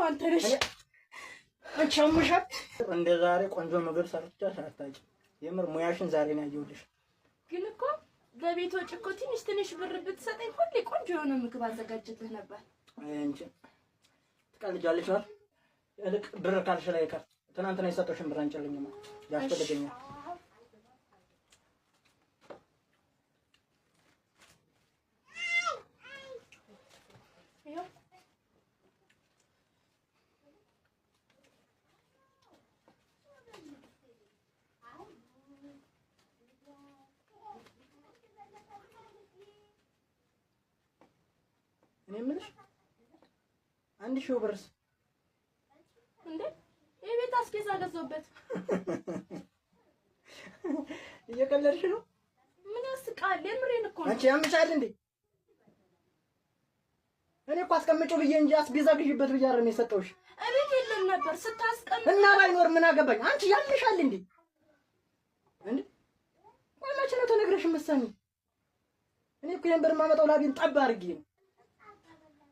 አንተ ነሽ። አንቺ አምሻል። እንደ ዛሬ ቆንጆ ምግብ ሰርተሽ አታውቂም። የምር ሙያሽን ዛሬ ነው ያየሁልሽ። ግን እኮ ለቤት ወጪ እኮ ትንሽ ትንሽ ብር ብትሰጠኝ ሁሌ ቆንጆ የሆነ ምግብ አዘጋጅልህ ነበር። አይ አንቺ ትቀልጃለሽ አይደል? ይልቅ ብር ካልሽ ላይ ቀር ትናንትና የሰጠሽን ብር አንጭልኝማ ያስፈልገኛል። ይኸው። እኔ የምልሽ 1000 ብርስ? እንዴ የቤት አስቤዛ ገዛሁበት። እየቀለድሽ ነው? ምን ያስቃል? የምሬን እኮ ነው። አንቺ ያምሻል እንዴ? እኔ እኮ አስቀምጪው ብዬ እንጂ አስቤዛ ግዢበት ብዬ አይደለም የሰጠሁሽ። እቤት የለም ነበር ስታስቀምጥ እና ባይኖር ምን አገባኝ? አንቺ ያምሻል እንዴ? እንዴ ቆይ መቼ ነው ተነግረሽ የምትሰሚው? እኔ እኮ ይሄን ብር የማመጣው ላቤን ጠብ አድርጌ ነው።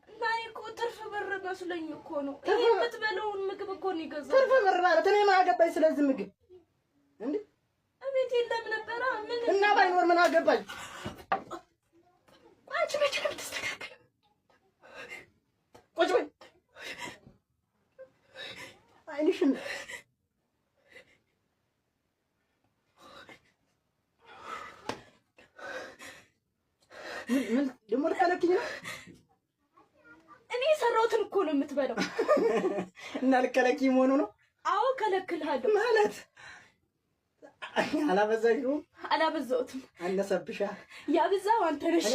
እና እኔ እኮ ትርፍ ብር መስሎኝ እኮ ነው። ትርፍ ይሄ የምትበለውን ምግብ እኮ ነው የገዛሁት። ትርፍ ብር ማለት እኔ ምን አገባኝ ስለዚህ ምግብ እንዴ? እቤት የለም ነበረ። ምን እና ባይኖር ምን አገባኝ? አንቺ መቼ ነው የምትስተካከለው? ቁጭ በይ። አይንሽን ምን ምን ደግሞ ልከለክኝ ነው? እኔ የሰራሁትን እኮ ነው የምትበላው። እና ልከለኪኝ መሆኑ ነው? አዎ ከለክልሃለሁ። ማለት አላበዛሽውም? አላበዛሁትም። አነሰብሻ። ያበዛው አንተ ነሽ።